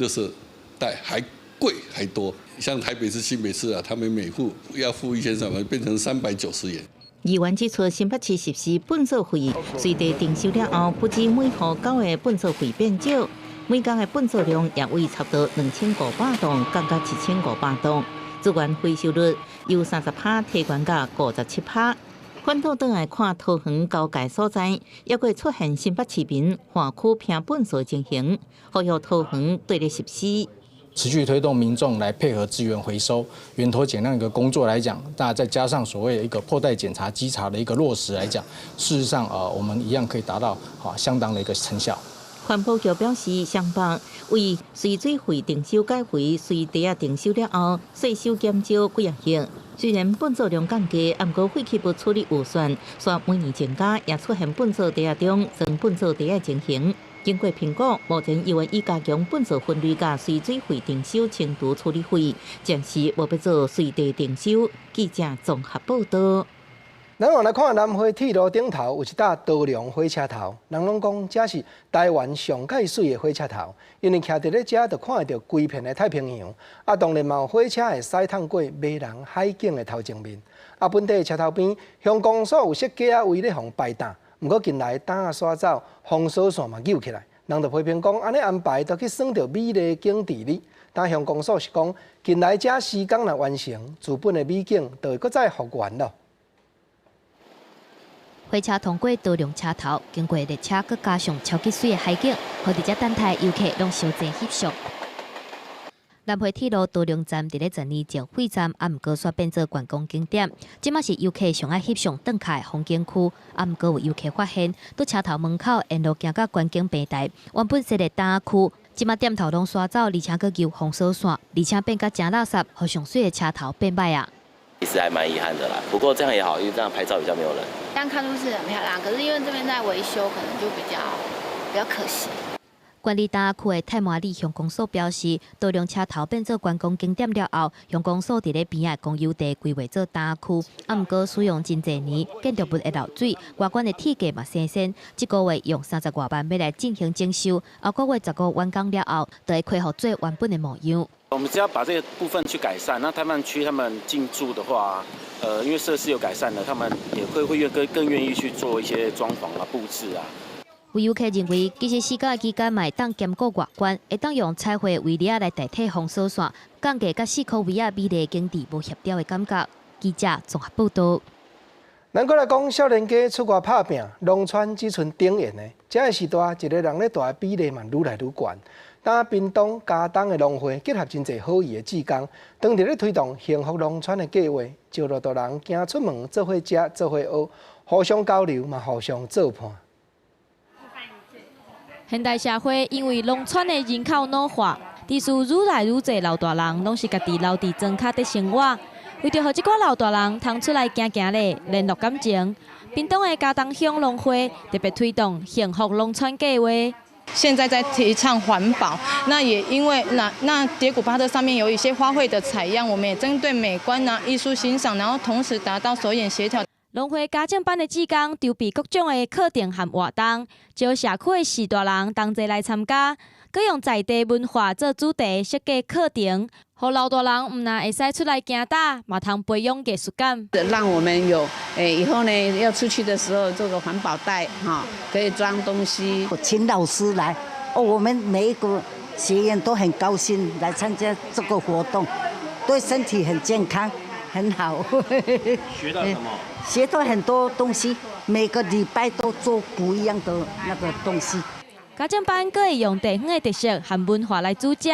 垃圾袋還貴還多。像台北市、新北市啊，他們每戶要付1300，變成390元。議員指出，新北市實施糞掃費隨地徵收了後，不止每戶繳的糞掃費變少，每工的糞掃量也為差不多2500噸降到1500噸，資源回收率由30%提懸到57%。反倒轉來看桃園交界所在，猶閣出現新北市民跨區拼糞掃情形，呼籲桃園綴咧實施。持續推動民眾來配合資源回收、源頭減量一個工作來講，那再加上所謂的一個破袋檢查稽查的一個落實來講，事實上，我們一樣可以達到相當的一個成效。環保局表示，雙北為隨水費徵收改為隨袋仔徵收了後，稅收減少幾仔億。雖然糞掃量降低，毋過廢棄物處理預算煞每年增加，也出現糞掃袋仔中裝糞掃袋仔情形。經過評估，目前猶原以加強糞掃分類佮隨水費徵收清除處理費，暫時無欲做隨地徵收。記者綜合報道。咱來看南迴鐵路頂頭有一搭桃龍火車頭，人攏講這是台灣上蓋媠的火車頭，因為徛佇咧遮就看會著規片的太平洋。啊，當然嘛有火車會駛通過迷人海景的頭前面。啊，本底車頭邊鄉公所有設計仔位咧予擺擔，毋過近來擔仔徙走，封鎖線嘛扭起來，人就批評講，按呢安排都去損著美麗景致哩。但鄉公所是講，近來遮施工若完成，自本的美景就會閣再復原咯。火車通過桃龍車頭，經過列車，閣加上超級媠的海景，予佇遮等待遊客攏相爭翕相。南迴鐵路桃龍站佇咧十年前廢站，啊，毋過煞變做觀光景點。這馬是遊客上愛翕相轉卡的風景區，啊，毋過有遊客發現，佇車頭門口沿路行到觀景平台，原本設的擔區，這馬店頭攏徙走，而且閣揪封鎖線，而且變甲誠垃圾，予上媠的車頭變歹啊。其實還蠻遺憾的啦，不過這樣也好，因為這樣拍照比較沒有人。這樣看出是很漂亮，可是因為這邊在維修，可能就比較可惜。管理擔仔區的太麻里鄉公所表示，桃龍車頭變做觀光景點了後，鄉公所佇咧邊仔公有地規劃做擔區，啊，毋過使用真濟年，建築物會漏水，外觀的鐵架嘛生鉎。這個月用30外萬欲來進行整修，後個月15完工了後，就會恢復做原本的模樣。我們只要把這個部分去改善，那攤販區他們進駐的話，因為設施有改善了，他們也會更願意去做一些裝潢啊、佈置啊。有遊客認為，其實施工的期間嘛會當兼顧外觀，會當用彩繪圍籬來代替封鎖線，降低佮四箍圍仔美麗景致無協調的感覺。記者綜合報道。咱閣來講，少年家出外拍拚，農村只賰頂緣的，這个時代一个人咧蹛的比例嘛愈來愈懸。當屏東佳冬的農會結合真濟好意的志工，當佇咧推動幸福農村的計劃，招募大人行出門做伙食、做伙學，互相交流嘛，互相做伴。現代社會因為農村的人口老化，致使愈來愈濟老大人攏是家己留佇莊跤佇生活。為著予這寡老大人通出來行行咧，聯絡感情，屏東的佳冬鄉農會特別推動幸福農村計劃。現在在提倡環保，那也因為那蝶谷巴特上面有一些花卉的採樣，我們也針對美觀啊、藝術欣賞，然後同時達到手眼協調。農會家政班的志工籌備各種的課程和活動，招社區的序大人同齊來參加，閣用在地文化做主題設計課程，予老大人毋但會使出來行踏，嘛通培養藝術感。讓我們有以後呢要出去的時候做個環保袋哈，可以裝東西。請老師來，哦，我們每一個學員都很高興來參加這個活動，對身體很健康，很好。學到什麼？學到很多東西。每個禮拜都做不一樣的那個東西。家政班閣會用地方的特色和文化來煮食，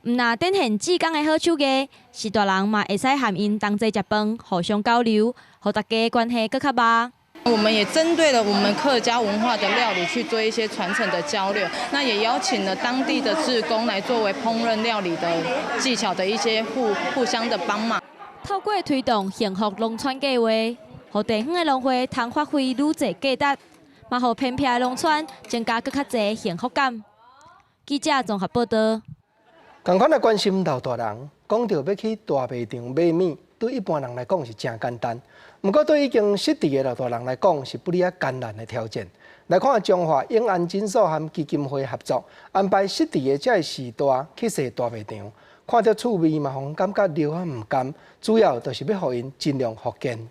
毋但展現志工的好手藝，序大人嘛會使和𪜶同齊食飯，互相交流，予大家關係閣較密。我們也針對了我們客家文化的料理去做一些傳承的交流，那也邀請了當地的志工來作為烹飪料理的技巧的一些互相的幫忙。透過推動幸福農村計劃，予地方的農會通發揮愈濟價值，嘛予偏僻的農村增加閣較濟幸福感。記者綜合報道。仝款來關心老大人，講著欲去大賣場買物，對一般人來講是誠簡單。毋過對已經失智的老大人來講，是不哩仔艱難的挑戰。來看彰化永安診所和基金會合作，安排失智的這个序大去踅大賣場，看著趣味嘛，予人感覺著仔毋甘。主要就是欲予𪜶盡量復健。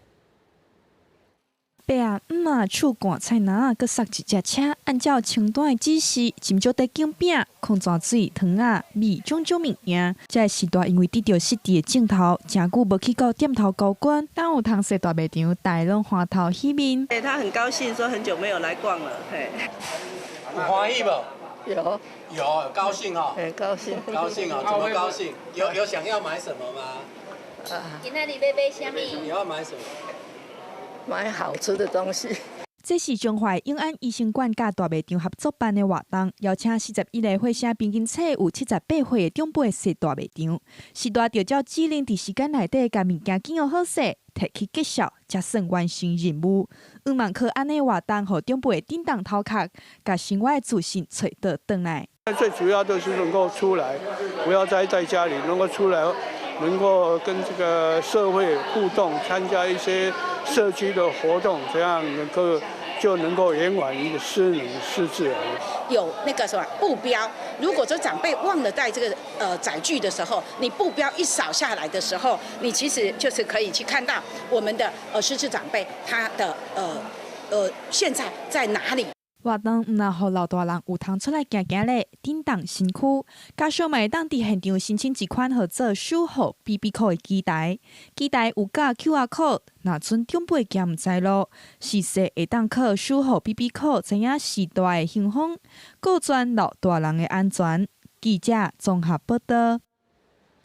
爸仔、姆仔、手捾菜籃仔，閣捒一隻車，按照清單的指示，斟酌佇揀餅、礦泉水、糖仔、米，種種物件。這个序大因為得著失智的症頭，誠久無去到店頭交關，但有通踅大賣場，大家攏歡頭喜面。他很高興，說很久沒有來逛了，嘿。有歡喜無？有。有，高興哦。很高興。高興哦，怎麼高興？有想要買什麼嗎？啊。今仔日欲買啥物？你要買什麼？買好吃的東西。這是彰化永安醫生館佮大賣場合作辦的活動，邀請41个歲數平均歲有78歲的長輩踅大賣場，序大著照指令佇時間內底共物件揀予好勢，提去結數，才算完成任務。向望靠按呢活動，予長輩振動頭殼，共生活的自信揣倒轉來。最主要就是能夠出來，不要待在家裡，能夠出來，能夠跟這個社會互動，參加一些社區的活動，這樣能夠就能夠延緩一個失能失智。有那個什麼步標，如果說長輩忘了帶這個載具的時候，你步標一掃下來的時候，你其實就是可以去看到我們的失智長輩他的現在在哪裡。活動毋但予老大人有通出來行行咧，振動身軀，家屬嘛會當佇現場申請一款號做守護 BB 扣的機台，機台有佮 QR code，若賰長輩行毋知路，時勢會當靠守護 BB 扣知影序大的行蹤，顧全老大人的安全。記者綜合報道。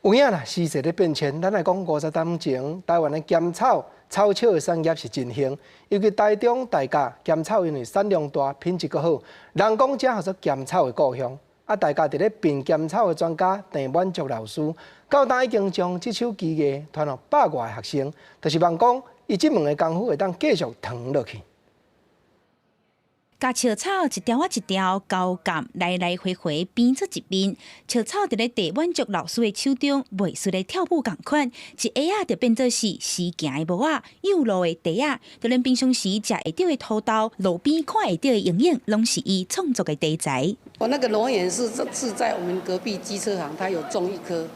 有影啦，時勢咧變遷，咱來講50冬前，台灣的甘草、草笑的產業是真興，尤其台中大甲甘草因為產量大、品質閣好，人講這號做甘草的故鄉。啊，大甲佇咧辨甘草的專家鄭滿足老師，到今已經將這手技藝傳予百外個學生，就是望講伊這門的功夫會當繼續傳落去。共笑草一條仔一條勾鉗，來來回回編做一面。笑草佇咧鄭滿足老師的手中，袂輸咧跳舞仝款，一下仔就變做是時行的帽仔、幼路的袋仔，就連平常時食會著的土豆、路邊看會著的蠅影，攏是伊創作的題材。我那個龍眼是在我們隔壁機車行，他有種一棵，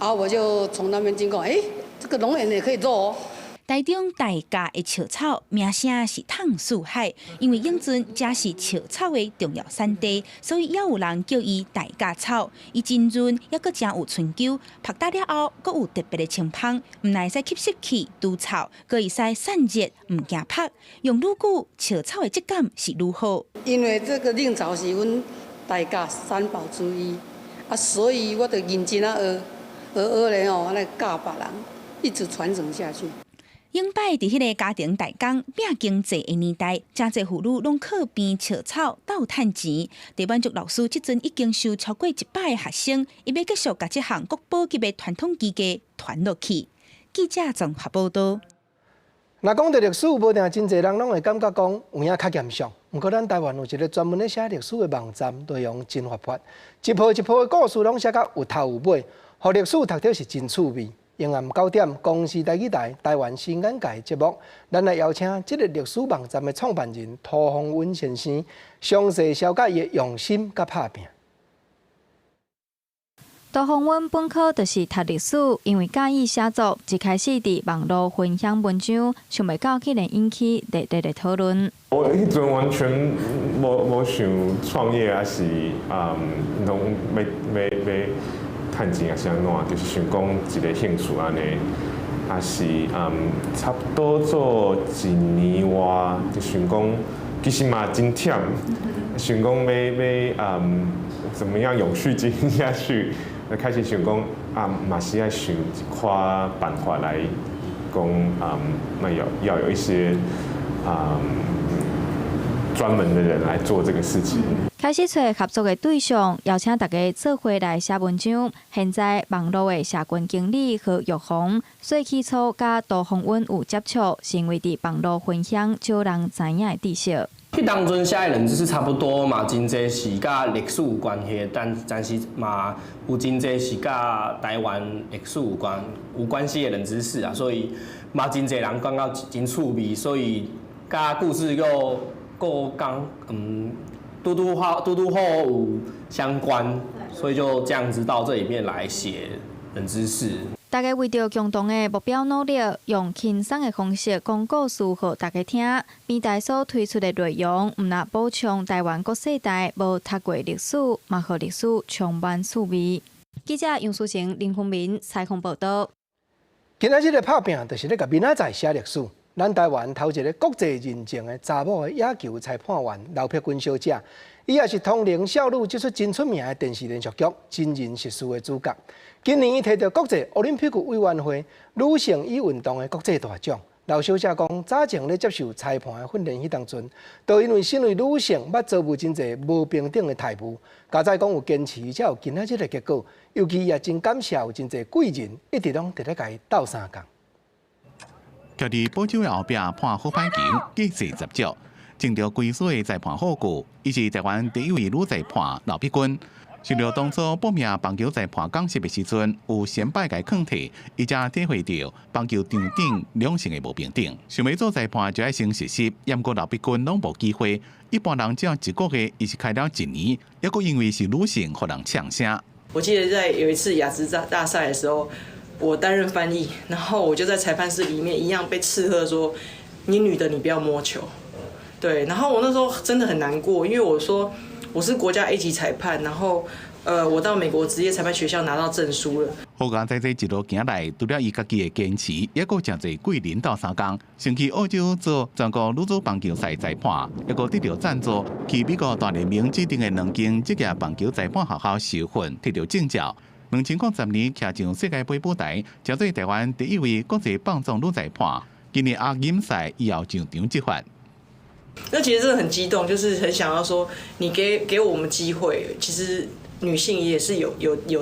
然後我就從那邊經過，哎，這個龍眼也可以做哦。台中大甲的笑草名聲是淌四海，因為永春這是笑草的重要產地，所以也有人叫伊大甲草。伊真潤，猶閣誠有春秋，曝焦了後，閣有特別的清芳，毋但會使吸濕氣、除臭，閣會使散熱，毋驚曝。用愈久，笑草的質感是愈好。因為這個藺草是阮大甲三寶之一，啊，所以我就認真仔學，學學咧吼，按呢教別人，一直傳承下去。永擺佇彼个家庭代工拼經濟的年代，誠濟婦女攏靠編笑草鬥趁錢。鄭滿足老師這陣已經收超過100個學生，伊欲繼續共這項國寶級的傳統技藝傳落去。記者綜合報道。若講著歷史，無定真濟人攏會感覺講有影較嚴肅。毋過咱台灣有一個專門咧寫歷史的網站，內容真活潑，一鋪一鋪的故事攏寫甲有頭有尾，予歷史讀著是真趣味。傍晚9點，公視台語台台灣新眼界節目，咱來邀請這個歷史網站的創辦人涂宏允先生，詳細紹介伊的用心佮拍拚。涂宏允本科就是讀歷史，因為佮意寫作，一開始佇網路分享文章，想袂到竟然引起熱烈的討論。我彼陣完全無想創業，抑是攏欲欲欲趁錢抑是按怎，就是想講一个興趣按呢。也是差不多做一年外，就想講其實嘛真忝，想講欲欲怎麼樣永續經營下去，開始想講啊，嘛是愛想一寡辦法來講那要有一些專門的人來做這個事情。開始揣合作的對象，邀請大家做伙來寫文章。現在網路的社群經理何玉紅，最起初佮杜宏溫有接觸，是因為佇網路分享少人知影的知識。彼當陣寫的冷知識差不多嘛，真濟是佮歷史有關係，但是嘛有真濟是佮台灣歷史有關係的冷知識啊，所以嘛真濟人感覺真趣味，所以佮故事又夠剛拄拄好拄拄好有相關，所以就這樣子到這裡面來寫冷知識。大家為著共同的目標努力，用輕鬆的方式講故事予大家聽。平台所推出的內容，毋但補充台灣各世代無讀過歷史，嘛予歷史充滿趣味。記者楊書成、林宏明採訪報導。今仔日的拍拚，就是咧共囡仔仔寫歷史。咱台灣頭一个國際認證的查某的野球裁判員劉碧君小姐，伊也是通靈少女這齣真出名的電視連續劇《真人實事》的主角。今年伊摕著國際奧林匹克委員會女性與運動的國際大獎。劉小姐講，早前咧接受裁判的訓練彼當陣，就因為身為女性，捌遭遇真濟無平等的待遇，佳哉講有堅持，才有今仔日的結果。尤其也真感謝有真濟貴人一直攏佇咧共伊鬥相共。徛佇寶酒的後壁判好歹球，計細十足，穿著規水的裁判護具，伊是台灣第一位女裁判劉碧君。想著當初報名棒球裁判講習的時陣，有先輩共伊勸退，伊才體會著棒球場頂兩性的無平等。想欲做裁判就愛先實習，毋過劉碧君攏無機會。一般人只要一個月，伊是開了一年，猶閣因為是女性，予人嗆聲。我記得在有一次亞職大賽的時候，我擔任翻譯，然後我就在裁判室裡面一樣被斥喝說：“你女的，你不要摸球。”對，然後我那時候真的很難過，因為我說我是國家 A 級裁判，然後我到美國職業裁判學校拿到證書了。好佳哉這一路行來，除了伊家己的堅持，猶閣誠濟貴人鬥相共，先去澳洲做全國女子棒球賽裁判，猶閣得著贊助，去美國大聯盟指定的兩間職業棒球裁判學校受訓，摕著證照。2010年，徛上世界盃舞台，成做台灣第一位國際棒總女裁判。今年亞錦賽以後上場執法。那其實真的很激動，就是很想要說，你給我們機會，其實女性也是有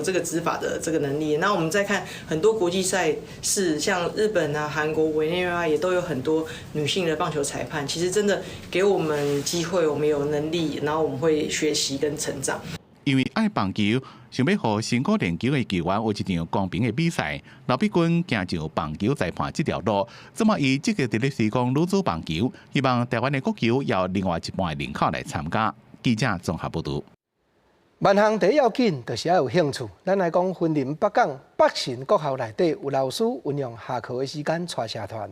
這個執法的這個能力。那我們再看很多國際賽事，像日本啊、韓國、委內瑞拉也都有很多女性的棒球裁判。其實真的給我們機會，我們有能力，然後我們會學習跟成長。因為愛棒球，想欲予辛苦練球的球員有一場公平的比賽，劉碧君行上棒球裁判這條路，這馬伊積極佇咧推廣女子棒球，希望台灣的國球有另外一半的人口來參加。記者綜合報導。萬項第一要緊，就是愛有興趣。咱來講，雲林北港北神國校內底有老師運用下課的時間帶社團，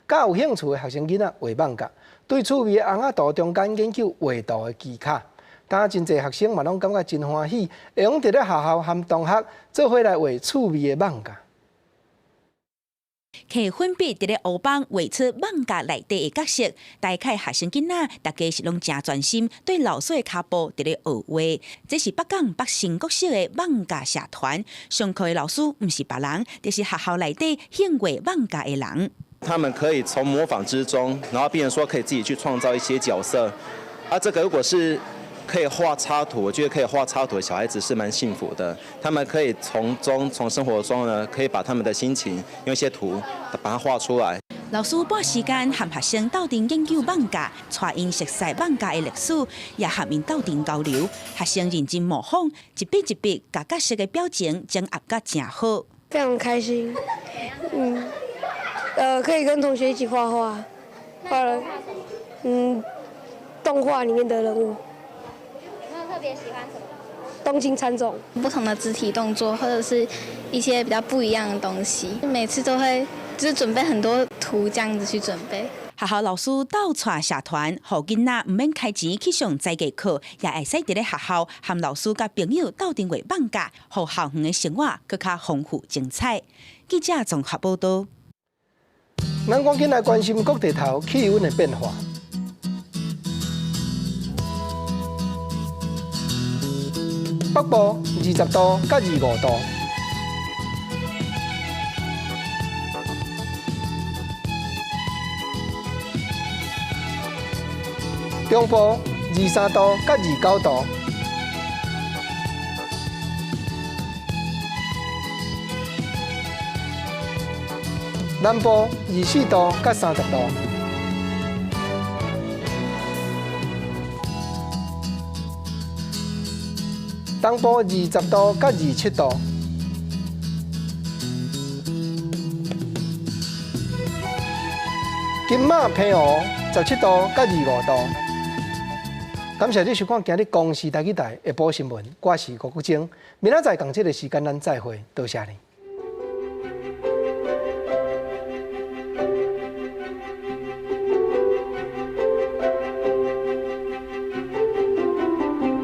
教有興趣的學生囡仔畫艋舺，對趣味的尪仔圖中間研究畫圖的技巧。當真濟學生嘛攏感覺真歡喜，會用佇咧學校和同學做伙來畫趣味的艋舺。摕粉筆佇咧烏板畫出艋舺內底的角色，大概學生囡仔，大家是攏誠專心，對老師的跤步佇咧學畫。這是北港北新國小的艋舺社團，上課的老師毋是別人，就是學校內底興畫艋舺的人。他們可以從模仿之中，然後變成說可以自己去創造一些角色。啊，這個如果是可以畫插圖，我覺得可以畫插圖的小孩子是蠻幸福的。他們可以從中從生活中呢，可以把他們的心情用一些圖把它畫出來。老師撥時間和學生鬥陣研究艋舺，帶𪜶熟悉艋舺的歷史，也和𪜶鬥陣交流。學生認真模仿，一筆一筆，共角色的表情整合甲誠好。非常開心，可以跟同學一起畫畫，畫了，動畫裡面的人物。特別喜歡什麼？東京喰種。不同的肢體動作，或者是一些比較不一樣的東西，每次都會就是準備很多圖，這樣子去準備。學校老師鬥帶社團，予囡仔毋免開錢去上才藝課，也會使佇咧學校和老師佮朋友鬥陣畫艋舺，予校園的生活閣較豐富精彩。記者綜合報導。咱趕緊來關心各地頭氣溫的變化。北部20度佮25度，中部23度佮29度，南部24度佮30度，東部20度佮27度，金馬澎湖17度佮25度。感謝你收看今日公視台語台下晡新聞，我是吳國晶。明仔載仝這个時間，咱再會，多謝你。